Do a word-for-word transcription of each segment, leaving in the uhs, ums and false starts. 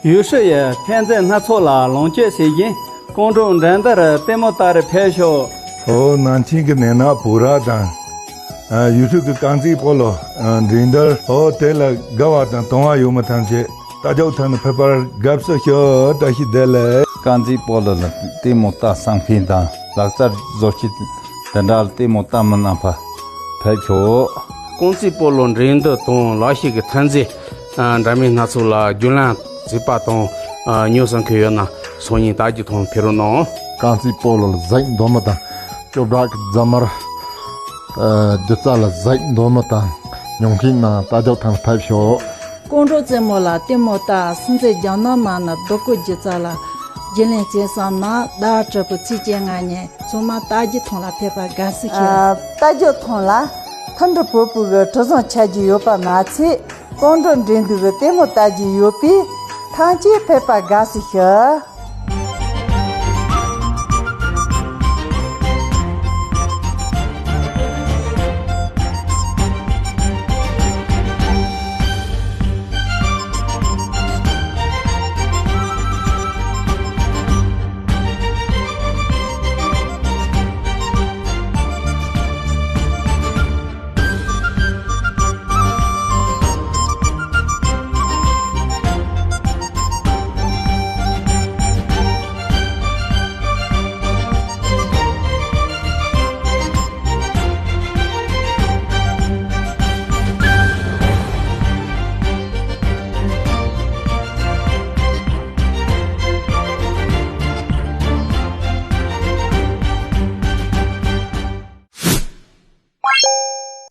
ཡུལ་ཤུལ་ཡི་ཐན་རྫས་སྣ་ཚོགས་ལ་ལོངས་སྤྱོད་བྱེད་བཞིན་ཀོང་ཀྲོའུ་འགྲན་བསྡུར་ལྟད་མོ་ལྟ་རུ་ཕེབས་ཤོག་ཨོ་ནང་ཆེན་གྱི་ནས་ན་བུ་ར་དང་། ཡུལ་ཤུལ་གྱི་རྐང་རྩེད་སྤོ་ལོ་འགྲན་བསྡུར། ཨོ་དེ་ལ་དགའ་བ་དང་དུང་བ་ཡོད་མི་ཐམས་ཅད་རྟ་མགྱོགས་ཐང་ནས་ཕེབས་པར་དགའ་བསུ་ཞུ། བཀྲ་ཤིས་བདེ་ལེགས། རྐང་རྩེད་སྤོ་ལོ་ལ་ལྟད་མོ་ལྟ་སང་ཕིན་དང་ལག་རྩལ་བཟོ་བྱེད་དེ་འདྲ་ལ་ལྟད་མོ་ལྟ་མི་རྣམ་པ་ཕེབས་ཤོག་རྐང་རྩེད་སྤོ་ལོ་འགྲན་བསྡུར་དང་ལག་ཤེས་ཀྱི་ཐོན་རྫས་འདྲ་མིན་སྣ་ཚོགས་ལ་རྒྱུན་ལེན་བྱེད་པ་དང་ཉོ་སང་ཁུལ་ཡོད་ན་སང་ཉིན་ལྟ་རྒྱུ་དང་ཕེབས་རོགས་གནང་། རྐང་རྩེད་སྤོ་ལོ་ལ་གཟིགས་འདོད་མི་དང་ཅོ་བྲག་གི་རྫ་དམར་སྒྱུ་རྩལ་ལ་གཟིགས་འདོད་མི་དང་ཉོ་མཁན་རྣམས་རྟ་མགྱོགས་ཐང་ཕེབས་ཤོག་རྐང་འགྲོ་རྩེད་མོ་ལ་ལྟད་མོ་ལྟ། སུམ་རྩེན་རྒྱ་ནག་མ་ནི་རྡོ་བརྐོས་སྒྱུ་རྩལ་ལ་རྒྱུན་ལེན་བྱེད་བསམ་ན་ཟླ་བ་དྲུག་པའི་ཚེས་བཅོ་ལྔ་ཉིན་ཚང་མ་རྟ་རྒྱུག་ཐང་ལ་ཕེབས་པར་དགའ་བསུ་ཞུ། རྟ་རྒྱུག་ཐང་ལ་མཐུན་སྒྲིལ་བོད་ཕྲུག་གི་གྲུ་གཟིངས་ཆགས་རྒྱུ་ཡོད་པ་མ་ཚད་རྐང་འགྲོ་འགྲན་བསྡུར་གྱི་ལྟད་མོ་ལྟ་རྒྱུ་ཡོད་པས་ཐང་ཆད་ཕེབས་པར་དགའ་བསུ་ཞུ།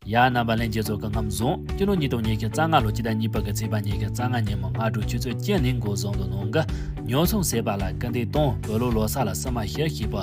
ཡ། རྣམ་པ་ལྷན་རྒྱས་ཚོ་སྐུ་ཁམས་བཟང་། སྤྱི་ལོ་ཉིས་སྟོང་ཉི་ཤུ་རྩ་ལྔ་ལོ་སྤྱི་ཟླ་གཉིས་པ་གི་ཚེས་པ་ཉི་ཤུ་རྩ་ལྔ་ཉིན་མོ་སྔ་དྲོ་ཆུ་ཚོད་བཅུ་ནས་འགོ་བཟུང་དུ་གནང་གི་ཉོ་ཚོང་ཟེར་བ་ལ་སྐུལ་འདེད་དང་བོད་ལོ་ལོ་གསར་ལ་བསུ་མ་ཞུ་ཞེས་པ་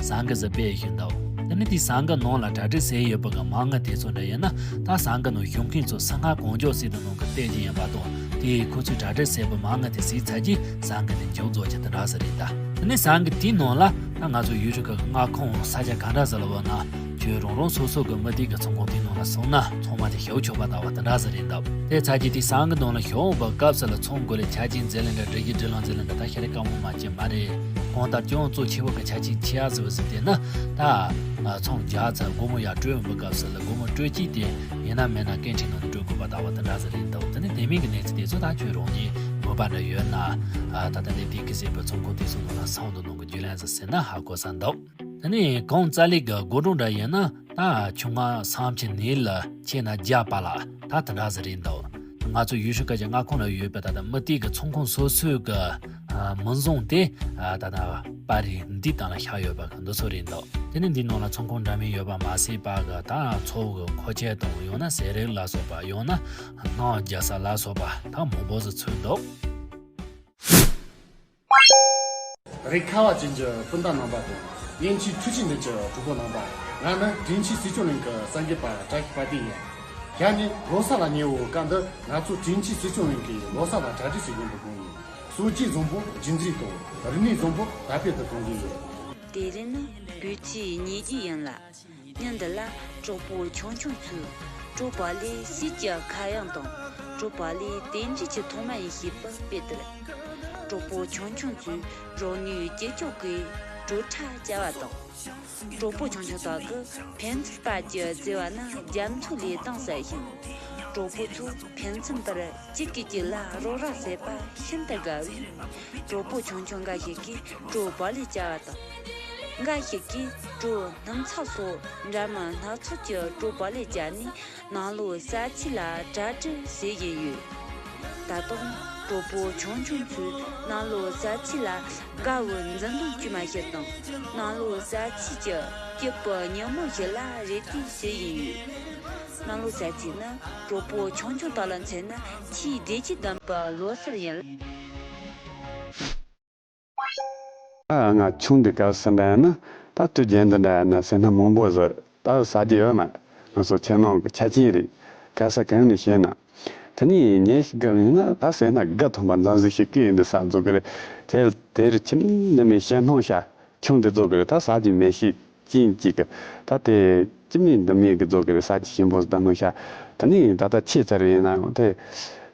ཟངས་དཀར་ཟིག་སྤེལ་བཞིན་འདུག་དེ་ནི་དེའི་ཟངས་དཀར་ནང་ལ་གྲ་སྒྲིག་ཟེར་ཡོད་པ་གི་མ་དངུལ་དེ་ཚོ་འདྲ་ཡིན་ན་ད་ཟངས་དཀར་ནང་ཞུགས་མཁན་ཚོ་སུ་ཧ་གང་མགྱོགས་ཟིག་དུ་ནང་གི་བལྟས་ཀྱི་ཡིན་པ་དང་དེ་ཁོ་ཚོས་གྲ་སྒྲིག་ཟེར་བ་མ་དངུལ་དེ་ཟིག་ཚར་རྗེས་ཟངས་དཀར་དེ་མཇུག་རྫོགས་ཀྱི་དེ་འདྲ་ཟིག་རེད་ད། དེ་ནི་ཟངས་དཀར་དེའི་ནང་ལ་ད་ང་ཚོ་ཡུལ་ཤུལ་གི་མངའ་ཁོངས་ས་ཆ་ག་འདྲ་ཟིག་ལ་བབས་ན་ཁྱོད་རང་རང་སོ་སོ་གི་མི་སྡེ་གི་ཚོང་ཁང་དེའི་ནང་ལ་སོང་ན་ཚང་མ་དེ་ཞུགས་ཆོག་པ་ལྟ་བུ་དེ་འདྲ་ཟིག་རེད་འདུག་དེ་ཚར་རྗེས་དེ་ཟངས་དཀར་ནང་ལ་ཞུགས་པའི་སྐབས་སུ་ལ་ཚོང་དགོས་ལས་ཆ་རྐྱེན་འཛིན་ལེན་འདྲ་སྒྲིག་གཞི་སྒྲིག་ལམ་འཛིན་ལེན་འདྲ་ད་ཤ་རེ་དཀའ་མོ་མ་བྱེད་མ་རེད། གང་ལྟར་ཀྱང་གཙོ་ཆེ་བོ་གི་ཆ་རྐྱེན་ཆེ་ཡ་ཟིག་བ་ཟིག་དེ་ནི་ད་ཚོང་རྒྱག་ཚར་སྒོར་མོ་ཡར་སྤྲོད་འབུལ་སྐབས་སུ་ལ་སྒོར་མོ་སྤྲོད་ཀྱི་དེ་ཡིན་ན་མིན་ན་སྐད་འཕྲིན་ནང་དུ་སྤྲོད་དགོས་པ་ལྟ་བུ་དེ་འདྲ་ཟིག་རེད་འདུག་དེ་ནི་དེ་མིན་གྱི་གནས་ཚུལ་དེ་ཚོ་ད་ཁྱོད་རང་ཉིད་མོས་པ་འདྲ་ཡོད་ན་ད་ལྟ་ནས་དེ་གི་ཟེར་བའི་ཚོང་ཁང་དེ་ཚོ་ནང་ལ་སོང་དུ་གནང་གི་རྒྱུན་ལས་ཟིག་ཟེར་ན་ཧ་གོ་ས་འདུག་དེ་ནས་གངས་རྩ་ལེ་གི་སྒོ་འགྲམ་འདྲ་ཡིན་ན་ད་ཆུ་སྔ་ཟམ་ཆེན་ནས་ལ་ཆེ་ན་རྒྱ་པ་ལ་ད་དེ་འདྲ་ཟིག་རེད་འདུག་ང་ཚོ་ཡུལ་ཤུལ་ཁ་ཆེ་མངའ་ཁོངས་ལ་ཡོད་པའི་ད་ལྟ་མི་སྡེ་གི་ཚོང་ཁང་སོ་སོའི་གི་མི་བཟང་དེ་ད་ལྟ་པར་རིས་འདི་དང་ལ་ཤར་ཡོད་པ་གི་འདི་ཚོ་རེད་འདུག་དེ་ནས་འདི་ནང་ལ་ཚོང་ཁང་འདྲ་མིན་ཡོད་པ་མ་ཟད་པ་གི་ད་མཚོ་གི་མཁོ་ཆས་དང་ཡང་ན་ཟས་རིགས་ལ་སོགས་པ་ཡང་ན་སྣག་རྒྱག་ས་ལ་སོགས་པ་ད་མང་པོ་ཟིག་ཚུད་འདུག་རེད། ཁ་བ་ཅན་གྱི་སྤུན་ཟླ་རྣམ་པ་དང་དབྱིན་ཇིའི་འཕྲུལ་ཆས་འདི་གྱི་གྲོགས་པོ་རྣམ་པ། ང་ནི་དྲིན་ཆེན་སྲིད་སྐྱོང་གླིང་གི་གསར་འགོད་པ་བཀྲ་ཤིས་དཔལ་ལྡན་ཡིན། ཡ་ནི་ལོ་གསར་ལ་ཉེ་བའི་སྐབས་འདི་ང་ཚོ་དྲིན་ཆེན་སྲིད་སྐྱོང་གླིང་གིས་ལོ་གསར་ལ་གྲ་སྒྲིག་བྱེད་མཁན་པོ་དགོངས་ཡིན། སྲོལ་རྒྱུན་བཟང་པོ་རྒྱུན་འཛིན་དང་རིག་གནས་བཟང་པོ་དར་སྤེལ་དུ་གཏོང་གི་ཡོད། དེ་རིང་ནི་དགུ་ཚེས་ཉེར་བརྒྱད་ཡིན་ལ། ཉིན་འདི་ལ་གྲོགས་པོ་ཆུང་ཆུང་ཚོས་གྲོ་པ་ལེ་སིལ་གྱི་ཁ་གཡང་དང་གྲོ་པ་ལེ་དེ་འདྲ་གྱི་ཐོག་མ་ཡིན་ཞེས་པ་སྤེལ་དེར། གྲོགས་པོ་ཆུང་ཆུང་ཚོས་རང་ནུས་ཅི་ལྕོགས་ཀྱིས་གྲོ་ཁྲ་བཅའ་བ་དང་། གྲོགས་པོ་ཆུང་ཆུང་དག་གིས་ཕན་ཚུན་བར་གྱི་བརྩེ་བ་ནི་རྒྱ་མཚོ་ལས་དྭངས་གསལ་ཞིང་། གྲོགས་པོ་ཚོ་ཕན་ཚུན་བར་གཅིག་གིས་གཅིག་ལ་རོགས་རམ་བྱེད་པ་ཤིན་ཏུ་དགའ་བས། གྲོགས་པོ་ཆུང་ཆུང་འགའ་ཞིག་གིས་གྲོ་པ་ལེ་བཅའ་བ་དང་། འགའ་ཞིག་གིས་གྲོ་སྣུམ་ཚགས་སོགས་འདྲ་མིན་སྣ་ཚོགས་ཀྱི་གྲོ་པ་ལེ་བཅའ་ནས་ནང་ལོགས་ས་ཚིགས་ལ་གྲ་སྒྲིག་བྱེད་བཞིན་ཡོད། ད་དུང་གྲོགས་པོ་ཆུང་ཆུང་ཚོས་ནང་ལོགས་ས་ཚིགས་ལ་དགའ་བའི་འཛུམ་མདངས་སྐྱེད་མ་ཞིག་དང་ནང་ལོགས་ས་ཚིགས་ཀྱི་སྐྱིད་པའི་ཉིན་མོ་ཞིག་ལ་རེ་ལྟོས་བྱེད་བཞིན་ཡོད། ནང་ལོགས་ས་ཚིགས་ནི་གྲོགས་པོ་ཆུང་ཆུང་དག་ལ་མཚོན་ན་ཆེས་བདེ་སྐྱིད་ལྡན་པའི་ལོ་གསར་ཡིན། ཨ། ང་ཆུང་དུས་སྐབས་སུ་འདྲ་ན་ད་དུས་རྒྱུན་དུ་འདྲ་ན་སེར་སྣ་མང་པོ་ཟིག་ད་ཟ་རྒྱུ་ཡོད་མ་རེད། ང་ཚོ་ཆུ་ནང་གི་ཆ་རྐྱེན་རེད། ག་ས་གང་ནས་བཤད་ན། དེ་ནས་ཉིན་ཞིག་གི་ཡིན་ན་ད་སེར་སྣ་དགའ་ཐོན་པ་འཛོམས་ཟིག་ཞིག་གི་ཡིན་འདི་ས་རྫོགས་གི་རེད། དེ་དེར་ཁྱིམ་ནི་མི་ཤེས་སྣང་ཤ་ཆུང་དུ་རྫོགས་གི་རེད། ད་ཟ་རྒྱུ་མེད་ཤེས་ཅན་གཅིག་གི་ད་དེ་ཅི་མིན་འདི་མིན་གི་རྫོགས་གི་རེད། ཟ་རྒྱུ་ཞིམ་པོ་ཟིག་ད་སྣང་ཤ་དེ་ནས་ད་ལྟ་ཆེ་ཚར་ཡིན་ན་ཡང་དེ།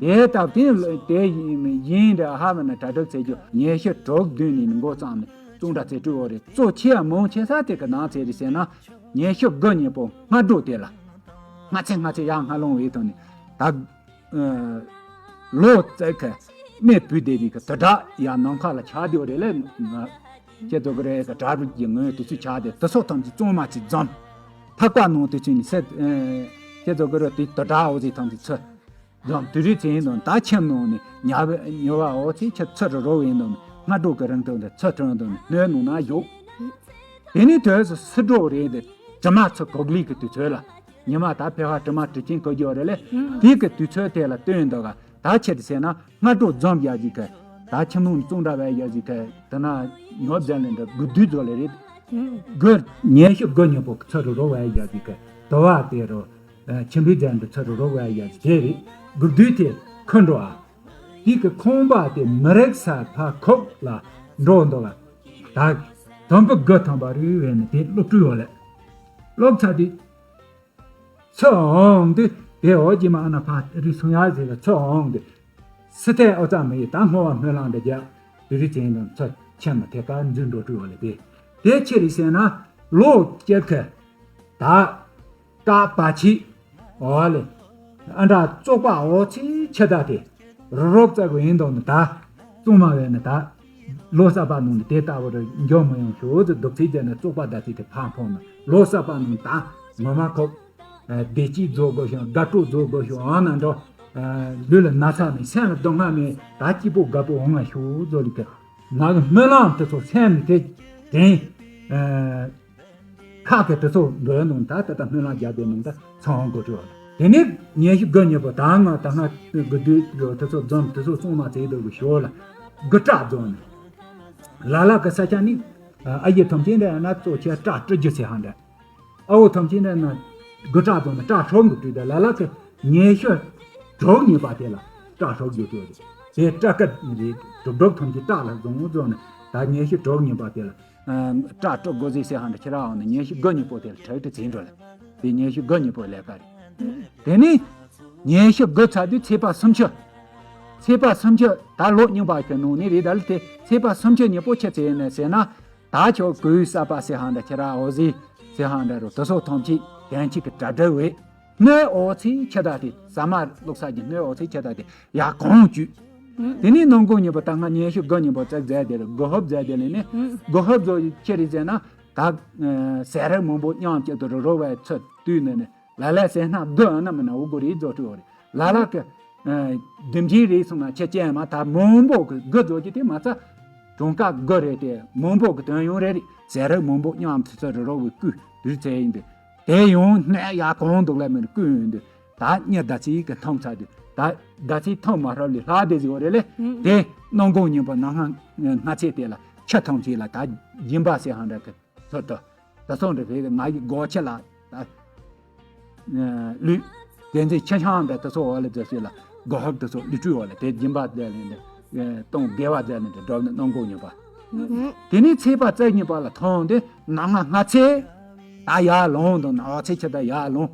དེ་ལྟ་བུ་དེ་དེ་ཡིན་འདྲ་ཧ་མ་ན་གྲ་སྒྲིག་བྱེད་རྒྱུ་ཉི་ཤུ་དྲུག་བདུན་ནས་འགོ་བརྩམས་ནས་གཙང་སྦྲ་རྩེ་སྤྲུལ་བ་རེད། གཙོ་ཆེ་ཡང་མང་ཆེ་ས་དེ་གི་ནང་ཚེ་རེད་ཟེར་ན་ཉི་ཤུ་དགུ་ཉིན་པོ་སྔ་དྲོ་དེ་ལ་སྔ་ཚེ་སྔ་ཚེ་ཡར་སྔ་ལོང་བའི་ཐོག་ནས་ད་ལོ་ཙཱ་གི་མེ་བུད་བསྡད་པའི་གི་དུར་སྒྲ་ཡར་ནམ་མཁའ་ལ་ཆགས་བསྡད་རེད་ལ། ཁྱེད་ཚོ་གི་རེད་གི་གྲ་སྒྲིག་གི་ངོས་དུས་ཚོད་ཆགས་ཏེ་དུ་སོགས་ཐམས་ཅད་གཙང་མ་ཅིག་འཛོམས། ཐག་པ་ནང་དུ་ཚུད་ནས་སེ། ཁྱེད་ཚོ་གི་རེད་དེ་དུར་སྒྲ་འོ་ཟིག་ཐམས་ཅད་ཚུད། འཛོམས་དུས་རེད་ཚེ་ཡིན་དང་ད་ཁྱིམ་ནང་ནས་ཉ་བ་ཉོ་བ་འོ་ཚེ་ཁྱེད་ཚུད་རུ་རོ་ཡིན་དང་སྔ་དྲོ་གི་རིང་དུ་འདི་ཚུད་དྲན་དང་སྣོད་ནང་ན་བཞུགས། དེ་ནས་དུས་སུ་སི་འགྲོ་རེད་དེ་དྲི་མ་ཚུ་གོག་ལི་གི་དུས་ཚོད་ལ། ཉི་མ་ད་ཕལ་བ་དྲི་མ་དྲི་ཆེན་གོ་རྒྱུ་རེད་ལེ། དེ་གི་དུས་ཚོད་དེ་ལ་བསྟུན་འདུག་ག་ད་ཆེ་དུ་ཟེར་ན་སྔ་དྲོ་འཛོམས་ཡ་ཟིག་གི་ད་ཁྱིམ་ནང་གཙང་སྦྲ་བས་ཡ་ཟིག་གི་དེ་ན་ཉོ་རྫས་ལས་འདྲ་དགུ་དུས་ཚོད་ལས་རེད། དགུ་ཉི་ཤུ་དགུ་ཉིན་པོ་ཚུ་རུ་རོ་བས་ཡ་ཟིག་གི་དུ་བ་དེ་རུ་ཁྱིམ་པའི་རྫས་འདྲ་ཚུ་རུ་རོ་བས་ཡ་ཟིག་དེ་རེད། དགུ་དུས་དེ་ཁུ་འགྲོ་ཨ། དེ་གི་ཁང་པ་དེ་མི་རིགས་ས་ཕ་ཁོག་ལ་འགྲོ་འདུག་ག་ད་དུམ་བུ་དགུ་ཐམ་པ་རུ་བས་ནི་དེ་སློབ་ཕྲུག་ཡོད་ལེ། སློབ་ཚ་དེ། ཚུར་འོང་དུས་དེ་འོག་གི་མ་ཨ་ན་ཕ་རི་སུང་ཡ་ཟེར་ལ་ཚུར་འོང་དུས། སི་ཐན་ཨོ་ཙམ་མི་ཡི་ད་སྔོ་བ་སྨོན་ལམ་འདི་རྒྱག་དུས་རི་ཅན་དང་ཚུར་ཁྱིམ་མ་ཐད་ཀར་འཛུལ་འགྲོ་དུས་འོག་ལ་དེ། དེ་ཕྱིར་རི་ཟེར་ན་ལོ་སྐྱེ་ཁ་ད་ཀ་པ་ཆི་འོག་ལས་ ཨ་འདྲ་བཙོག་པ་འོ་ཚིག་ཆེ་ད་དེ། རུབ་རུབ་བཙག་གི་ཡིན་དང་ནི་ད། གཙང་མ་བས་ནི་ད། ལོ་གསར་པ་ནང་ནས་དེ་ལྟ་བུ་རུ་འཇོག་མི་ཡོང་ཞོ་ཟེར་རྡོག་ཚིག་བརྒྱབ་ནས་བཙོག་པ་ད་ཚིག་དེ་ཕར་འཕངས་ནས་ལོ་གསར་པ་ནང་ད་ངོ་མ་ཁོ། བདེ་སྐྱིད་རྫོགས་དགོས་ཤིང་དགའ་སྤྲོ་རྫོགས་དགོས་ཤིང་ཨ་ན་འགྲོ། ལུས་ལ་ན་ཚ་མེད་སེམས་ལ་སྡུག་བསྔལ་མེད་ད་སྐྱིད་པོ་དགའ་པོ་འོང་ང་ཞོ་ཟོ་ལི་ཀ། ང་གི་སྨོན་ལམ་དེ་ཚོ་སེམས་ནས་དེ་དྲན། ཁག་གི་དེ་ཚོ་འདོད་ནང་ད་ད་ལྟ་སྨོན་ལམ་རྒྱབ་པའི་ནང་ད་ཚང་དགོས་བྲོ་བ་ལ། དེ་ནས་ཉན་ཤུ་དགུ་ཉིན་པོ་ད་ང་ད་ང་དགུ་དུས་དེ་ཚོ་འཛོམས་དེ་ཚོ་གཙང་མ་བྱེད་དགོས་ཞོ་ལ། དགུ་སྐྲ་རྫོགས་ནས། ལ་ལ་གི་ས་ཆ་ནི། ཨ་ཡེ་ཐམས་ཅད་འདྲ་ཡང་ན་གཙོ་ཆེ་སྐྲ་སྤྲུལ་རྒྱུ་ཚེ་ཧང་འདྲ། ཨ་བོ་ཐམས་ཅད་འདྲ་ན་དགུ་སྐྲ་རྫོགས་ནས་སྐྲ་ཧྲོག་གི་དུས་དེ་ལ་ལ་གི་ཉན་ཤུ་དྲུག་ཉིན་པ་དེ་ལ་སྐྲ་ཧྲོག་རྒྱུ་དུས་དེ་སྐྲ་ཀ་རེད་གྲུབ་གྲུབ་ཐམས་ཅད་སྐྲ་ལ་བཟུང་བཟུང་ནས་ད་ཉན་ཤུ་དྲུག་ཉིན་པ་དེ་ལ། སྐྲ་དཀྲོག་དགོས་ཟེར་ཧང་འདྲ་ཁྱེད་རང་འོང་ནས་ཉན་ཤུ་དགུ་ཉིན་པོ་དེ་ལ་ཁྲག་ཁྲིག་བྱིན་འགྲོ་ལ། དེ་ཉན་ཤུ་དགུ་ཉིན་པོའི་ལས་ཀ་རེད། དེ་ནས་ཉན་ཤུ་དགུ་ཚར་དུས་ཚེས་པ་སུམ་ཅུ། ཚེས་པ་སུམ་ཅུ་ད་ལོ་རྙིང་པ་གི་ནང་ནས་རེད་ད་ལ་དེ་ཚེས་པ་སུམ་ཅུ་ཉིན་པོ་ཆི་ཚེ་ཡིན་ནས་ཟེར་ན། ད་ཁྱོད་གོས་གསར་པ་ཟེར་ཧང་འདྲ་ཁྱེད་རང་འོ་ཟི་ཟེར་ཧང་འདྲ་རུ་དེ་ཚོ་ཐམས་ཅད་གན་ཆི་གི་གྲ་སྒྲིག་བས། སྣོད་འོ་ཚིག་ཁྱེད་ད་དེ་ཟ་མ་བླུགས་ས་ཀྱི་སྣོད་འོ་ཚིག་ཁྱེད་ད་དེ་ཡར་གང་བཅུག་དེ་ནས་ནང་གོང་ཉིན་པ་ད་ང་ཉན་ཤུ་དགུ་ཉིན་པོ་བཙག་མཛད་དེ་རུ་དགུ་ཧོབ་མཛད་དེ་ལས་ནས་དགུ་ཧོབ་ཚོ་ཁྱེད་རེད་ཟེར་ན་ད་ཟས་རིགས་མང་པོ་མཉམ་གཅིག་ཏུ་རུ་རོ་བའི་ཚུལ་དུས་ནས་ནས་ལ་ལ་ཟས་སྣ་དགུ་ཨ་ན་མི་ན་འུ་གོ་རེད་རྫོགས་སྤྲོད་རེད་ལ་ལ་གི་ལྡེམ་རྗེས་རེད་སོང་ན་ཁྱེད་ཅན་མ་ད་མང་པོ་གི་དགུ་རྫོགས་ཀྱི་དེ་མ་ཚ། གྲངས་ཀ་དགུ་རེད་དེ་མང་པོ་གི་དོན་ཡོང་རེད་རེད་ཟས་རིགས་མང་པོ་མཉམ་ཚུལ་ཚུལ་རུ་རོ་བའི་སྐུ་དུས་ཚེ་ཡིན་དུས། དེ་ཡང་སྣོད་ཡར་གང་འདུག་ལ་མིན་ཀུན་འདུག་ད་སྙི་ཟླ་ཚིག་གི་ཐང་ཚ་དུས་ད་ཟླ་ཚིག་ཐང་མ་ཧྲབ་ལས་ལྷག་བསྡད་ཟིག་འོ་རེད་ལེ། དེ་སྣང་གོང་ཉིན་པ་ནང་སྔ་སྔ་ཚེ་དེ་ལ་ཆུ་ཐང་ཚིག་ལ་ད་སྦྱིན་པ་ཟེར་ཧང་འདྲ་གི་ཚོད་དུ་ད་སོང་འདྲ་བས་ང་ཡི་སྒོ་ཆེ་ལ་ད་ལུས་དེ་ཚེ་ཆུ་ཤང་འདྲ་ད་སོ་འོ་ལ་ཟེར་ཟེར་ལ་སྒོ་ཧབ་ད་སོ་ལུས་བཀྲུས་འོ་ལ་དེ་སྦྱིན་པ་དེ་ལ་འདི་གཏོང་དགེ་བ་དེ་ལ་འདི་སྒྲུབ་ནས་སྣང་གོང་ཉིན་པ། དེ་ནས་ཚེས་པ་བཅུ་གཉིས་པ་ལ་ཐོང་དེ་ནང་སྔ་སྔ་ཚེ་ད་ཡར་ལོང་དང་ནག་ཚེ་ཆེ་ད་ཡར་ལོང་།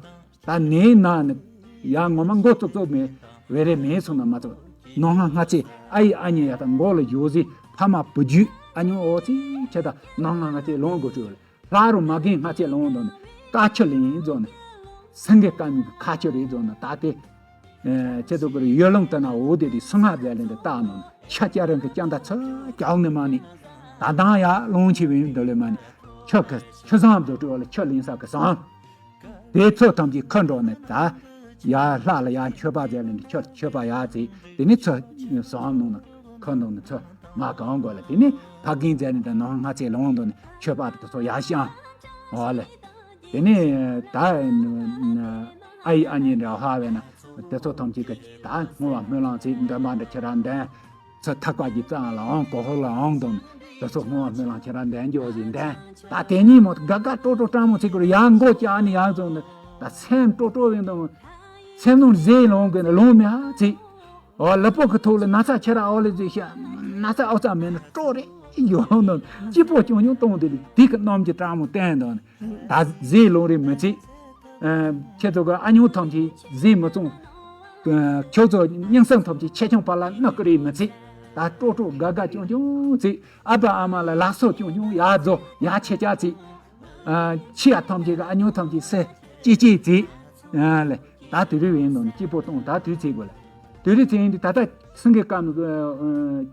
ད་ནས་ན་ནི་ཡར་ངོ་མ་མགོ་ཙོག་ཙོག་མེད་བེ་རེ་མེད་སོང་ན་མ་ཙོག་ནང་སྔ་སྔ་ཚེ་ཨ་ཡི་ཨ་ཉེ་ཡ་ད་མགོ་ལ་ཡོད་ཟི་ཕ་མ་བུ་རྒྱུད་ཨ་ཉོ་འོ་ཚེ་ཆེ་ད་ནང་སྔ་སྔ་ཚེ་ལོང་དགོས་ཆོག་ལ་ལྷ་རུ་མ་རྒན་སྔ་ཚེ་ལོང་དང་ནི་དཀའ་ཆུ་ལེན་རྫོགས་ནི་སེང་གེ་དཀའ་མི་གི་ཁ་ཆུ་རེད་རྫོགས་ནི་ད་དེ། ཁྱེད་ཚོ་གི་ཡོ་ལུང་ལྟ་ན་འོ་དེ་དེ་སུ་ང་རྫས་ལེན་དུ་བཏགས་ནོ་ཆ་སྐྱ་རང་གི་སྐྱ་མདའ་ཚུ་ཀྱང་ནི་མ་ནི་ད་དང་ཡ་ལོང་ཆེ་བའི་འདོད་ལེ་མ་ནི་ཆུ་གི་ཆུ་བཟང་བཟོ་སྤྲོ་བ་ལ་ཆུ་ལེན་ས་གི་བཟང་དེ་ཚོ་ཐམས་ཅད་ཁུ་འགྲོ་ནས་ད་ཡ་ལྷ་ལ་ཡ་མཆོད་པ་རྫས་ལེན་དུ་ཆུ་མཆོད་པ་ཡ་རྫས་དེ་ནི་ཚུ་བཟང་ནོ་ན་ཁུ་འདོ་ནི་ཚུ་ང་གང་དགོས་ལ་དེ་ནི་ཕ་རྒན་རྫས་ལེན་དུ་ནང་སྔ་ཚེ་ལོང་འདོ་ནི་མཆོད་པ་དེ་ཚོ་ཡ་ཤང་འོ་ལེ། དེ་ནས་ད་ཨ་ཡི་ཨ་ཉེ་འདྲ་ཧ་བས་ན་དེ་ཚོ་ཐམས་ཅད་ཀྱི་ད་བསྔོ་བ་སྨོན་ལམ་ཚིག་འདོན་པ་འདྲ་ཁྱེད་རང་འདོན། ཚོ་ཐག་པ་གི་རྩང་ལའང་གོ་ཧོ་ལའང་དང་དེ་ཚོ་བསྔོ་བ་སྨོན་ལམ་ཁྱེད་རང་འདོན་རྒྱུ་ཟིག་འདོན། ད་དེ་གཉིས་མོ་དགའ་དགའ་སྤྲོ་སྤྲོ་སྤྲང་མོ་ཚིག་གུ་ཡང་མགོ་བཀྱག་ནས་ཡར་བཙོང་ནས་ད་སེམས་སྤྲོ་སྤྲོ་བའི་འདུག་སེམས་ནང་ཟས་ལོང་གི་ནས་ལོང་མི་ཧ་ཚིག་ཨོ་ལུས་པོ་གི་ཐོག་ལ་ན་ཚ་ཁྱེད་རང་ཨོ་ལེ་ཟིག་ཤ་ན་ཚ་ཨོ་ཙམ་མེད་ན་སྤྲོ་རེ་ཡོང་ནོ་སྐྱིད་པོ་ཆུང་ཆུང་གཏོང་དེ་ལས་དེ་གི་གནམ་གྱི་སྤྲང་མོ་བསྟན་དང་ད་ཟས་ལོང་རེ་མི་ཚིག་ཁྱེད་ཚོ་གི་ཨ་ཉོ་ཐམས་ཅད་ཟས་མི་བཙོང་། ཁྱོད་ཚོ་སྙིང་སེམས་ཐམས་ཅད་ཆེ་ཆུང་བར་ལ་གནག་གི་རེད་མི་ཚིག་ད་སྤྲོ་སྤྲོ་དགའ་དགའ་ཆུང་ཆུང་ཚིག་ཨ་ཕ་ཨ་མ་ལ་ལག་སོ་ཆུང་ཆུང་ཡར་རྫོ་ཡར་ཆེ་ཆ་ཚིག་ཆི་ཡ་ཐམས་ཅད་གི་ཨ་ཉོ་ཐམས་ཅད་སེ་ཅི་ཅི་ཚིག་ལེ་ད་དུས་རིག་ཡིན་ནོ་སྐྱིད་པོ་གཏོང་ད་དུས་ཚིག་དགོས་ལ་དུས་རིག་ཚིག་ཡིན་དུས་ད་ལྟ་སེང་གེ་དཀར་མོ་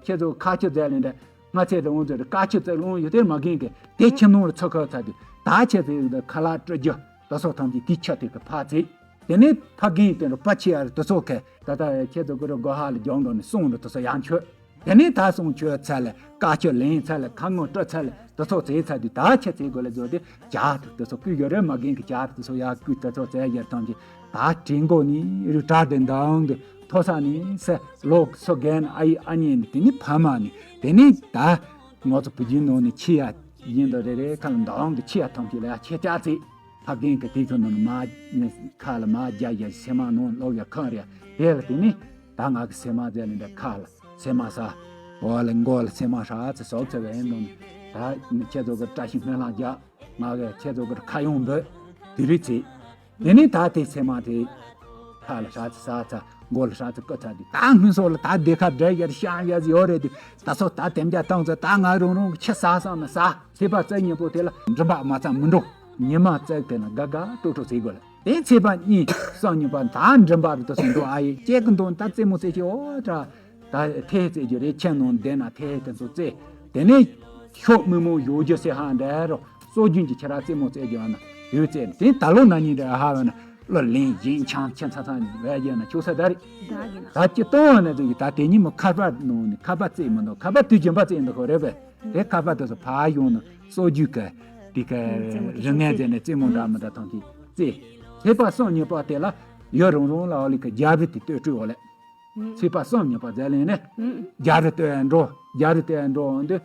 ཁྱེད་ཚོ་ཁ་ཆུ་རྫས་ལེན་འདྲ། སྔ་ཚེ་རི་བོང་མཛོད་དཀར་ཆུ་རྩེ་ལོང་ཡོད་དེ་མ་རྒན་གི་དེ་ཁྱིམ་ནང་ལ་ཚུར་ཁ་ཚ་དུས་ད་ཁྱེད་ཚོས་ཁ་ལག་སྤྲོད་རྒྱུ་ད་སོགས་ཐམས་ཅད་དེ་ཆ་དེ་གི་ཕ་ཚིག་དེ་ནས་ཕ་རྒན་དེ་རུ་ཕ་ཆེ་ཡ་རུ་དུ་སོགས་ཁ་ད་ལྟ་ཁྱེད་ཚོ་གི་རུ་སྒོ་ཧ་ལ་སྦྱོང་འགྲོ་ནས་སོང་རུ་དུ་སོགས་ཡང་ཆོད། དེ་ནས་ད་སོང་ཆོད་ཚ་ལ་དཀར་ཆུ་ལེན་ཚ་ལ་ཁ་ངོ་སྤྲོད་ཚ་ལ་དུ་སོགས་ཚེ་ཚ་དུས་ད་ཁྱེད་ཚོའི་སྒོ་ལ་བཟོ་དེ་ཇ་དུ་དུ་སོགས་བསྐུལ་ཡོད་རེད་མ་རྒན་གི་ཇ་དུ་སོགས་ཡ་བསྐུལ་དུ་སོགས་ཚེ་ཡར་ཐམས་ཅད་ད་དྲིན་གོ་ནི་རུ་གྲ་དེ་འདང་དུ། མཐོ་ས་ནས་སེ་ལོག་སོ་རྒན་ཨ་ཡི་ཨ་མྱེས་ནི་དེ་ནི་ཕ་མ་ནི་དེ་ནི་ད་ང་ཚོ་བུ་རྒྱུད་ནང་ནས་ཆེ་ཡ་ཡིན་དོ་རེ་རེ་ཁ་ལ་འདང་གི་ཆེ་ཡ་ཐམས་ཅད་ལ་ཡ་ཆེ་ཆ་ཚིག་ཕ་རྒན་གི་དེ་ཚོ་ནང་ནས་མ་ཁ་ལ་མ་རྒྱ་ཡ་སེ་མ་ནང་ལོག་ཡ་ཁང་རེ་དེ་ལ་དེ་ནི་ད་ང་གི་སེ་མ་ཟེར་ནི་འདྲ་ཁ་ལ་སེ་མ་ས་འོ་ལ་མགོ་ལ་སེ་མ་ཧྲ་ཚེ་སོག་ཚེ་བའི་ནང་ནས་ད་ནི་ཁྱེད་ཚོ་གི་བཀྲ་ཤིས་སྨོན་ལམ་རྒྱག་ང་གི་ཁྱེད་ཚོ་གི་ཁ་ཡོང་འབོད་དེ་རིགས་ཚེ། དེ་ནས་ད་དེ་ཚེ་མ་དེ་ཁ་ལ་ཧྲ་ཚ་ས་ཚ་མགོ་ལ་ཧྲ་ཚ་ཀ་ཚ་དེ་ད་སྔོན་སོགས་ལ་ད་དེ་ཁ་འདྲ་ཡར་ཤང་ཡར་ཡོད་རེད་དེ་ད་སོ་ད་དེམ་རྒྱ་བཏང་ཚ་ད་ང་རང་རང་གི་ཁྱི་ཟ་བསམ་ན་ཟ་ཚེས་པ་བཙག་ཉིན་པོ་དེ་ལ་མགྲིན་པ་མ་ཚང་མི་འགྲོ་ཉི་མ་བཙག་དེ་ན་དགའ་དགའ་སྤྲོ་སྤྲོ་ཟེར་དགོས་ལ། དེ་ཚེས་པ་གཉིས་གསུམ་གཉིས་པ་ད་མགྲིན་པ་རུ་དུ་སོང་འགྲོ་ཨ་ཡེ་ཅེ་གི་འདོན་ད་རྩེད་མོ་རྩེ་ཆེ་འོ་ད་ད་ཐེ་རྩེ་རྒྱུ་རེ་ཁྱེད་ནང་བསྡད་ན་ཐེ་དེ་ཚོ་རྩེ། དེ་ནས་ཤོག་མི་མོ་ཡོ་རྒྱུ་སེ་ཧ་འདྲ་རོ་སོ་རྒྱུན་གྱི་ཁྱེད་ར་རྩེད་མོ་རྩེ་རྒྱུ་ན་ཡོད་རྩེ་དེ་ད་ལོ་ན་ཉིན་འདྲ་ཧ་བ་ན་ལོ་ལིན་ཡིན་ཆང་ཁྱེད་ཚ་ཚ་བས་རྒྱུ་ན་ཆོག་ས་ད་རེད། ད་ཀྱི་སྟོན་ན་དུ་ཡི་ད་དེ་ཉིན་མོ་ཁ་པར་ནང་ནས་ཁ་པར་རྩེད་མི་འདུག་ཁ་པར་དུས་རྒྱུན་པ་རྩེད་འདུག་ཁོ་རེད་པས། དེ་ཁ་པར་དེ་ཚོ་ཕར་ཡོང་ནས་སོ་རྒྱུས་ཀྱི་དེ་ག་རིག་གནས་ཟེར་ནས་རྩེད་མོ་འདྲ་མི་འདྲ་ཐོན་གྱི་རྩེ། ཚེས་པ་གསུམ་གཉིས་པ་དེ་ལ་ཡུལ་རང་རང་ལ་འོ་ལི་གི་རྒྱ་རི་དེ་སྟོད་སྤྲུལ་འོ་ལེ། ཚེས་པ་གསུམ་གཉིས་པ་ཟེར་ལེན་ནས་རྒྱ་རི་སྟོད་འགྲོ་རྒྱ་རི་སྟོད་འགྲོ་འོང་དུས་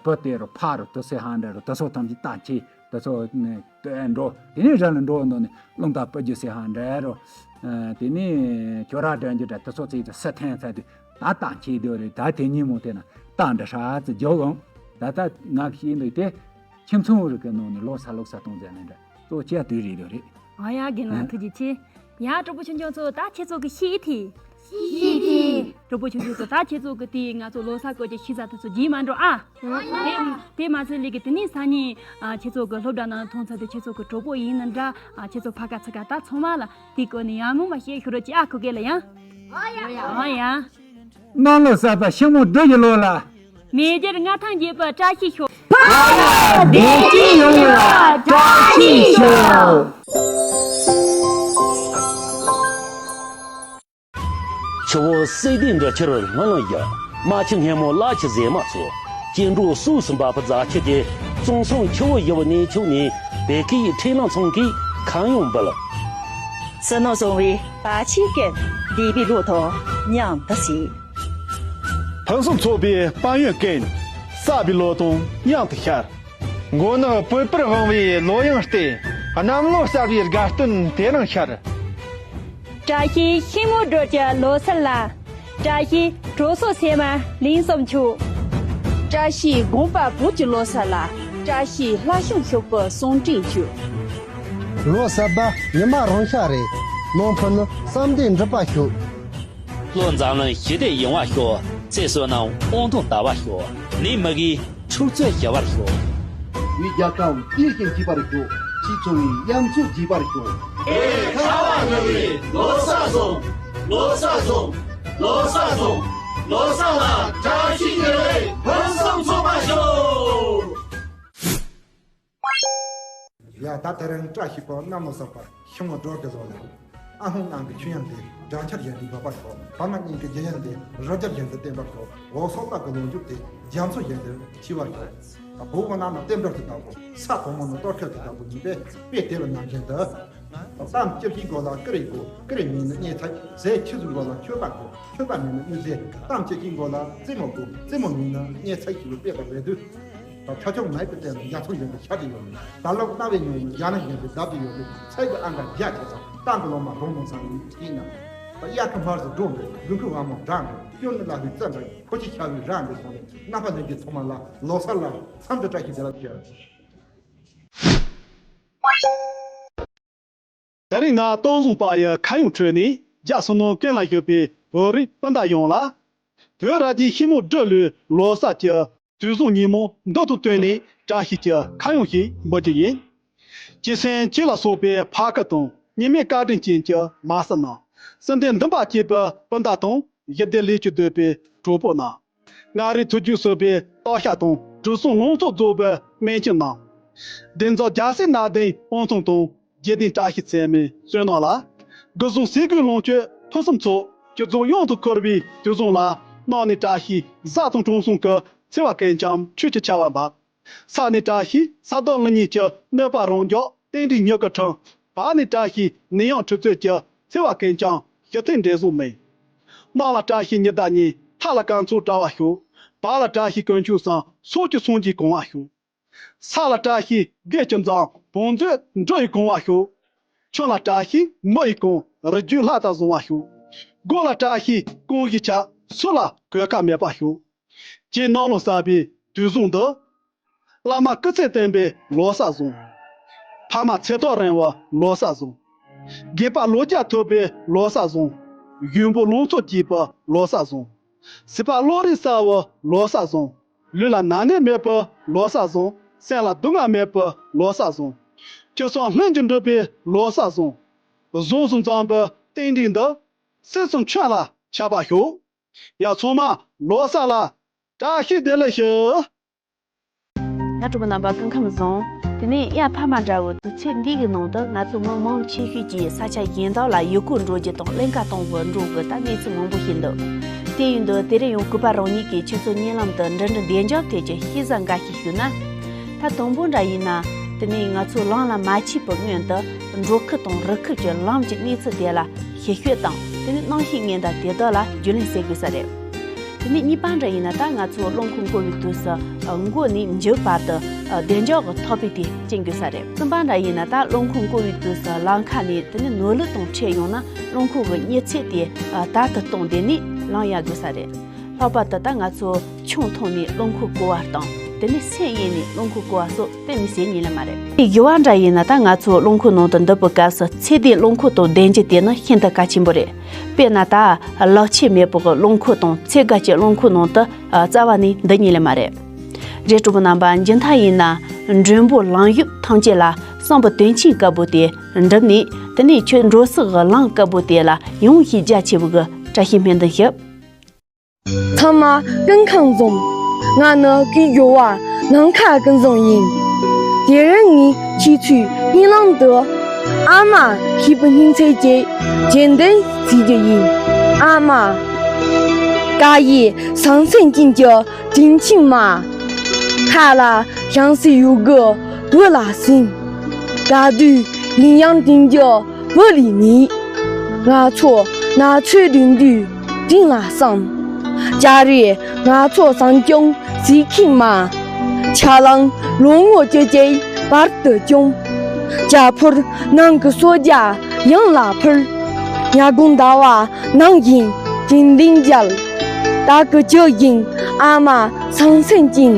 བུ་དེ་རུ་ཕ་རུ་དུ་སེ་ཧ་འདྲ་རུ་དུ་སོ་ཐམས་ཅད་བཏང་ཆེ་དུ་སོ་སྟོད་འགྲོ་དེ་ནས་ར་ལ་འགྲོ་འདོན་ནས་རླུང་རྟ་སྤོ་རྒྱུ་སེ་ཧ་འདྲ་རུ། དེ་ནས་ཁྱོ་ར་འདྲ་རྒྱུ་འདྲ་དུ་སོ་ཚེ་དུ་སི་ཐན་ཚ་དུ། ད་བཏང་ཆེ་དུ་རེད་ད་དེ་ཉིན་མོ་དེ་ན་བཏང་འདྲ་ཧྲ་ཙི་རྒྱོ་འོང་། ད་ད་ང་ཤེས་འདུག་དེ་ཁྱིམ་ཚང་རིག་གི་ནང་ནས་ལོ་ས་ལོག་ས་གཏོང་ཟེར་ནས་འདྲ་གཙོ་ཆེ་དུས་རེད་དུ་རེད། ཨ་ཡ་རྒན་ལགས་ཐུགས་རྗེ་ཆེ། ཡ་གྲོགས་པོ་ཆུང་ཆུང་ཚོ་ད་ཁྱེད་ཚོ་གི་ཤེས་ཐི། ཤེས་ཐི། གྲོགས་པོ་ཆུང་ཆུང་ཚོ་ད་ཁྱེད་ཚོ་གི་དེ་ང་ཚོ་ལོ་ས་བཀོད་ཀྱི་ཤེས་ས་དེ་ཚོ་རྗེས་མ་འགྲོ་ཨ། དེ་དེ་མ་ཚད་ལས་གི་དེ་ནས་སང་ཉིན་ཨ་ཁྱེད་ཚོ་གི་སློབ་གྲྭ་ནང་མཐོང་ཚ་དེ་ཁྱེད་ཚོ་གི་གྲོགས་པོ་ཡིན་ན་འདྲ་ཨ་ཁྱེད་ཚོ་ཕ་ག་ཚ་ག་ད་ཚང་མ་ལ་དེ་བཀོད་ནས་ཡང་མུ་མ་ཤེས་ཤོར་རོ་ཅི་ཨ་ཁོ་གེ་ལ་ཡང་། ཨ་ཡ། གནམ་ལོ་གསར་པ་ཤིང་མོ་སྦྲུལ་གྱི་ལོ་ལ། མེ་སྒྱུར་མངའ་ཐང་རྒྱས་པར་བཀྲ་ཤིས་ཤོག་ཕ་ཡ་བདེ་སྐྱིད་ཡོང་བར་བཀྲ་ཤིས་ཤོག་ཆུ་བོ་སེ་ལྡན་འབྲི་ཁྱེར་ལྷང་ལྷང་ཡ། རྨ་ཆུ་སྔོན་མོ་ལ་ཆུ་ཟེ་མ་ཚོ། སྐྱེ་འགྲོ་སོ་སུ་འབབ་པ་རྫ་ཆུ་དེ། གཙང་གསུམ་ཆུ་བོ་ཡུ་བ་གནས་མཆོག་ནས། བདེ་སྐྱིད་ཁྲིད་ལམ་ཚང་གིས་ཁ་ཡོང་འབུལ། བསོད་ནམས་བཟང་བའི་བར་ཆད་ཀུན། བདེ་བའི་བློ་དང་མཉམ་དུ་བྱེད། ཕུན་སུམ་ཚོགས་པའི་དཔལ་ཡོན་ཀུན། བསགས་པའི་ལོ་དང་མཉམ་དུ་ཤར། མགོ་ནག་པོད་པར་དབང་བའི་ལོ་ཡང་བརྟན། གནམ་ལོ་གསར་བའི་དགའ་སྟོན་དེ་རིང་ཤར། བཀྲ་ཤིས་ཤིང་མོ་སྦྲུལ་གྱི་ལོ་གསར་ལ། བཀྲ་ཤིས་གྲོ་སོ་སེ་མ་ལིང་གསུམ་མཆོག་བཀྲ་ཤིས་དགོན་པ་བོད་ཀྱི་ལོ་གསར་ལ། བཀྲ་ཤིས་ལྷ་ཞུང་ཤོག་གུ་ཟུང་འབྲེལ་ཞུ། ལོ་གསར་པ་ཉི་མ་རང་ཤར་རེད། ནང་ཕུ་ནུ་བསམ་དོན་འགྲུབ་པ་ཤོག་བློ་འཛམ་གླིང་ཞི་བདེ་ཡོང་བར་ཤོག་ཚེ་བསོད་ནམས་དབང་ཐང་དར་བར་ཤོག་ནད་མུ་གེའི་འཁྲུག་རྩོད་ཞི་བར་ཤོག་བོད་རྒྱལ་ཁམས་བདེ་ཞིང་སྐྱིད་པར་ཤོག་ཕྱི་ཚུལ་བའི་གཡམ་ཚུལ་རྒྱས་པར་ཤོག་ཨེ་ཁ་བ་ན་བའི་ལོ་གསར་བཟང་། ལོ་གསར་བཟང་། ལོ་གསར་བཟང་། ལོ་གསར་ལ་བཀྲ་ཤིས་བདེ་ལེགས་ཕུན་སུམ་ཚོགས་པར་ཤོག་ཡ་ད་དེ་རིང་བཀྲ་ཤིས་པ་གནམ་ལོ་གསར་པ་ཤིང་མོ་སྦྲུལ་གྱི་ལོ་ལ། ཨ་ཧོང་ནང་གི་ཆུ་ཡང་འདི་སྦྲང་ཆར་ཡང་འདི་འབབ་པར་ཤོག་བ་མ་གཉིས་ཀྱི་རྒྱུ་ཡང་འདི་རི་རྒྱལ་ཡང་འདི་བརྟན་པར་ཤོག་འོ་སོག་ལག་གི་ལོ་མཇུག་དེ་རྒྱ་མཚོ་ཡང་འདི་འཆི་བར་ཤོག་བུ་བ་ན་ན་བསྟན་འགྲོ་གི་བདག་པོ་ས་གོང་མ་ན་གཏོར་ཁ་གི་བདག་པོ་ཡིན་པས་དཔེ་དེ་ལ་ནང་བཞིན་དུ། གཏམ་སྐྱིད་ཤིང་མགོ་ལ་ཀི་རེ་དགོས། ཀི་རེ་མིན་ན་གཉེར་ཚད། ཟས་ཆུ་ཟུར་མགོ་ལ་མཆོད་པ་དགོས། མཆོད་པ་མིན་ན་དངུལ་ཟས། གཏམ་སྐྱིད་ཤིང་མགོ་ལ་རྩེད་མོ་དགོས། རྩེད་མོ་མིན་ན་གཉེར་ཚད་ཞིག་ལ་དཔེ་པར་རེ་དུས། ད་ཁྲ་ཆུང་མའི་པི་ཏན་ལ་རྒྱ་མཚོ་ཡོད་པའི་ཤ་དེ་ཡོད་མེད། ད་ལོག་རྣ་བའི་ཉོན་ཡང་རྒྱ་ནག་ཡོད་པའི་བརྡབ་དེ་ཡོད་མེད། ཚལ་གྱི་ཨང་ཀ་རྒྱ་ཆེ་ས་ཏང་གི་ལོ་མ་རོང་མོ་ཚང་ཡིན་ཡིན་ན། ད་གཡག་གི་མར་ཟི་འགྲོ་འགྲོ་དགུན་ཁུ་བ་མོ་འགྲང་འགྲོ་སྐྱོ་ནི་ལ་ལུས་རྩ་འགྲོ་ཁོ་ཅི་ཤ་བའི་ར་འགྲོ་སོང་ནས་རྣམ་པ་ལྷན་རྒྱས་ཚང་མ་ལ་ལོ་གསར་ལ་འཚམས་འདྲི་བཀྲ་ཤིས་བདེ་ལེགས་ཞུ། དེ་རིང་ང་སྟོད་འཛོམས་པ་ཡི་ཁ་ཡོང་ཁྲོད་ནས་རྒྱ་སོ་ནོ་ཀན་ལ་བཞུགས་པའི་བོད་རིགས་སྤུན་ཟླ་ཡོངས་ལ། བོད་ར་རྒྱའི་ཤིང་མོ་སྦྲུལ་ལོའི་ལོ་གསར་གྱི་དུས་བཟང་ཉིན་མོ་འདི་དང་བསྟུན་ནས་བཀྲ་ཤིས་ཀྱི་ཁ་ཡོང་ཞིག་འབུལ་རྒྱུ་ཡིན། སྐྱེད་སྲིང་ཁྱེད་ལ་སོགས་པའི་ཕ་ཁུ་དང་ཉི་མའི་བཀའ་དྲིན་ཅན་གྱི་མ་སྲིང་རྣམས། སྲིད་མཐའི་འདུན་པ་བསྐྱེད་པའི་སྤུན་ཟླ་དང་ཞི་བདེ་ལས་ཀྱི་འདོད་པའི་གྲོགས་པོ་རྣམས། མངའ་རིས་ཐུགས་རྒྱུད་གསོས་པའི་སྟག་ཤར་དང་གྲུ་གསུམ་ལུང་ཚོ་རྫོགས་པའི་སྨན་ཆུ་རྣམས། བདེ་འཛིན་རྒྱལ་སྲས་ནང་བསྟན་དབང་ཐང་དང་དགེ་ལྡན་བཀྲ་ཤིས་ཚད་མའི་བསོད་ནམས་ལ། དགུ་བཟང་ཟས་གོས་ལོངས་སྤྱོད་ཕུན་སུམ་ཚོགས་སྤྱི་གཙུག་གཡང་དུ་འཁོར་བའི་དུས་བཟང་ལ། གནམ་ནས་བཀྲ་ཤིས་གཟའ་དང་དྲང་སྲོང་གི་འཚེ་བ་ཀུན་ཀྱང་ཆོས་ཀྱི་ཆར་བ་འབབ། ས་ནས་བཀྲ་ཤིས་ས་བདག་ལུག་གཉིས་ཀྱི་གནོད་པ་རང་རྒྱག་རྟེན་འབྲེལ་མྱུ་གུ་འཁྲུངས། བར་ནས་བཀྲ་ཤིས་ནད་ཡམས་འཁྲུག་རྩོད་ཀྱི་འཚེ་བ་ཀུན་ཀྱང་ཞི་མཐུན་འབྲས་བཟང་སྨིན། གནམ་ལ་བཀྲ་ཤིས་ཉི་ཟླ་གཉིས་མཐའ་ལ་སྐར་ཚོགས་བཀྲ་བ་ཤོག་བར་ལ་བཀྲ་ཤིས་དཀོན་མཆོག་གསུམ་སོགས་ཀྱི་སངས་རྒྱས་གང་བ་ཤོག་ས་ལ་བཀྲ་ཤིས་དགེ་བཅུ་འཛོམས་བང་མཛོད་འབྲུ་ཡིས་གང་བ་ཤོག་ཆུ་ལ་བཀྲ་ཤིས་མི་ཡིས་གང་རི་རྒྱུད་ལྷ་དང་བཟང་བ་ཤོག་སྒོ་ལ་བཀྲ་ཤིས་གང་ཞིག་ཆགས་སུ་ལ་གོད་ཁ་མེད་པ་ཤོག་ཁྱེད་གནམ་ལོ་གསར་པའི་དུས་བཟང་འདི། བླ་མ་སྐུ་ཚེ་བརྟན་པའི་ལོ་གསར་བཟང་། ཕ་མ་ཚེ་ཐོག་རིང་བའི་ལོ་གསར་བཟང་། དགེ་བ་ལོ་བརྒྱ་ཐུབ་པའི་ལོ་གསར་བཟང་། གཞོན་པོ་ལང་ཚོ་རྒྱས་པའི་ལོ་གསར་བཟང་། སྲིད་པ་བློ་རིག་གསལ་བའི་ལོ་གསར་བཟང་། ལུས་ལ་ན་ནད་མེད་པའི་ལོ་གསར་བཟང་། སེམས་ལ་སྡུག་བསྔལ་མེད་པའི་ལོ་གསར་བཟང་། ཁྱེད་ཚོ་ལྷུན་གྱིས་འགྲུབ་པའི་ལོ་གསར་བཟང་། བཟུང་སོང་ཙང་པའི་རྟེན་འབྲེལ་འདི་སྲིད་གསུམ་མཁྱེན་ལ་ཁྱབ་པར་ཤོག་ཡ་ཚང་མ་ལོ་གསར་ལ་བཀྲ་ཤིས་བདེ་ལེགས་ཞུ། ང་གྲོགས་པོ་རྣམ་པ་སྐུ་ཁམས་བཟང་། དེ་ནས་ཡ་ཕ་མ་འདྲ་བོ་དུས་ཚོད་འདི་གི་ནང་དུ་ང་ཚོ་མི་མང་ཆེ་ཤོས་ཀྱིས་ས་ཆ་གཞན་དག་ལ་ཡུལ་སྐོར་འགྲོ་རྒྱུ་དང་གླིང་ག་གཏོང་བར་འགྲོ་དགོས་ད་གནས་ཚུལ་མང་པོ་ཞིག་འདུག་དེ་ཡིན་དུས་དེ་རིང་ཡང་སྐུ་པ་རང་ཉིད་ཀྱིས་ཁྱེད་ཚོ་སྙན་ལམ་དུ་འབྲུ་འབྲུ་བདེ་འཇགས་ཐད་ཀྱི་ཤེས་བྱ་འགའ་ཞིག་ཞུས་ན། ད་དང་པོ་འདྲ་ཡིན་ན། དེ་ནས་ང་ཚོ་ལམ་ལ་མ་ཆས་པའི་སྔོན་དུ་འབྲོག་ཁུལ་དང་རི་ཁུལ་གྱི་ལམ་གྱི་གནས་ཚུལ་དེ་ལ་ཞིབ་དཔྱོད་དང་དེ་ནས་གནམ་གཤིས་ཉེན་བརྡ་དེ་དག་ལ་རྒྱུས་ལོན་བྱེད་དགོས་ས་རེད། དེ་ནས་གཉིས་པ་འདྲ་ཡིན་ན་ད་ང་ཚོ་རླངས་འཁོར་བསྐོར་བའི་དུས་སུ་མགོ་ནས་མཇུག་བར་དུ་བདེ་འཇགས་ཀྱི་ཐག་པས་དེ་བཅིང་དགོས་ས་རེད། གསུམ་པ་འདྲ་ཡིན་ན་ད་རླངས་འཁོར་བསྐོར་བའི་དུས་སུ་ལམ་ཁ་ནས་དེ་ནས་ནོར་ལུག་དང་འཕྲད་ཡོང་ན་རླངས་འཁོར་གྱི་མྱུར་ཚད་དེ་དལ་དུ་གཏོང་དེ་ནས་ལམ་གཡར་དགོས་ས་རེད། ལྷག་པར་དུ་ད་ང་ཚོ་ཆང་འཐུང་ནས་རླངས་འཁོར་བསྐོར་བ་དང་དེ་ནས་སེམས་གཡེང་ནས་རླངས་འཁོར་བསྐོར་བ་སོགས་གཏན་ནས་བྱེད་ཉན་ལེ་མ་རེད། དེ་བཞི་བ་འདྲ་ཡིན་ན་ད་ང་ཚོ་རླངས་འཁོར་ནང་དུ་འདུག་པའི་སྐབས་སུ་ཚེ་འདིའི་རླངས་འཁོར་དང་ལྡན་རྒྱུ་དེ་ནི་ཤིན་ཏུ་གལ་ཆེན་པོ་རེད། དཔེར་ན་ད་ལག་ཆས་མེད་པའི་རླངས་འཁོར་དང་ཚད་བརྒལ་གྱི་རླངས་འཁོར་ནང་དུ་རྩ་བ་ནས་འདུག་ཉན་ལེ་མ་རེད། རེད་གྲོགས་པོ་རྣམ་པ་འཇིན་ཐ་ཡིན་ན་མགྲོན་པོ་ལམ་ཞབས་ཐམས་ཅད་ལ་གསང་བའི་དོན་ཆེན་དཀར་པོ་དེ་འགྲུབ་ནས་དེ་ནས་ཁྱོད་འགྲོ་ས་གི་ལམ་དཀར་པོ་དེ་ལ་ཡོང་ཞེས་རྒྱ་ཆེ་བའི་བཀྲ་ཤིས་སྨོན་འདུན་ཞུ། ཚང་མ་སྐུ་ཁམས་བཟང་། ང་ནི་སྐུའི་ཇོ་བོ་ནམ་མཁའ་ཀུན་བཟང་ཡིན། དེ་རིང་ངས་ཁྱེད་ཚོའི་སྙན་ལམ་དུ་ཨ་མ་ཞེས་པའི་སྙན་ཚིག་ཅིག་རྗེས་འདོན་བྱེད་རྒྱུ་ཡིན། ཨ་མ། ཀ་ཡེ་ཟང་ཟིང་ཅན་གྱི་དྲིན་ཆེན་མ། ཁ་ལ་ཞིང་སའི་ཡུལ་གྱི་བུ་ལ་སྲིང་། དགའ་སྡུག་ཡིན་ཡང་དྲིན་གྱི་བུ་ལས་མེད། ང་ཚོ་ན་ཚོད་སྡུག་འདུག་དྲིན་ལ་བསམ། ཅ་རེ་ང་ཚོ་སྲང་སྐྱོང་གཟིགས་ཁྱིམ་མ། ཆ་ལང་ལོ་ངོ་བཅུ་བཅུའི་བར་དུ་སྐྱོང་། ཅ་ཕོར་ནང་གི་གསོལ་ཇ་ཡང་ལ་ཕུལ། ཉ་གུང་ཟླ་བ་ནང་བཞིན་དྲིན་ལན་འཇལ། ད་གི་ཇོ་བཞིན་ཨ་མ་ཟང་ཟིང་ཅན།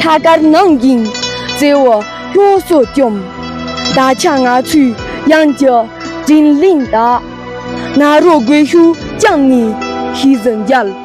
ཐད་ཀར་ནང་བཞིན་བརྩེ་བའི་སློབ་གསོ་བཅོམ། ད་ཆ་ང་ཚོས་ཡང་གི་དྲིན་ལན་འདེབས། ན་རོ་རྒོད་ཤུགས་བཅངས་ནས་ཤིས་བརྗོད་མཇལ།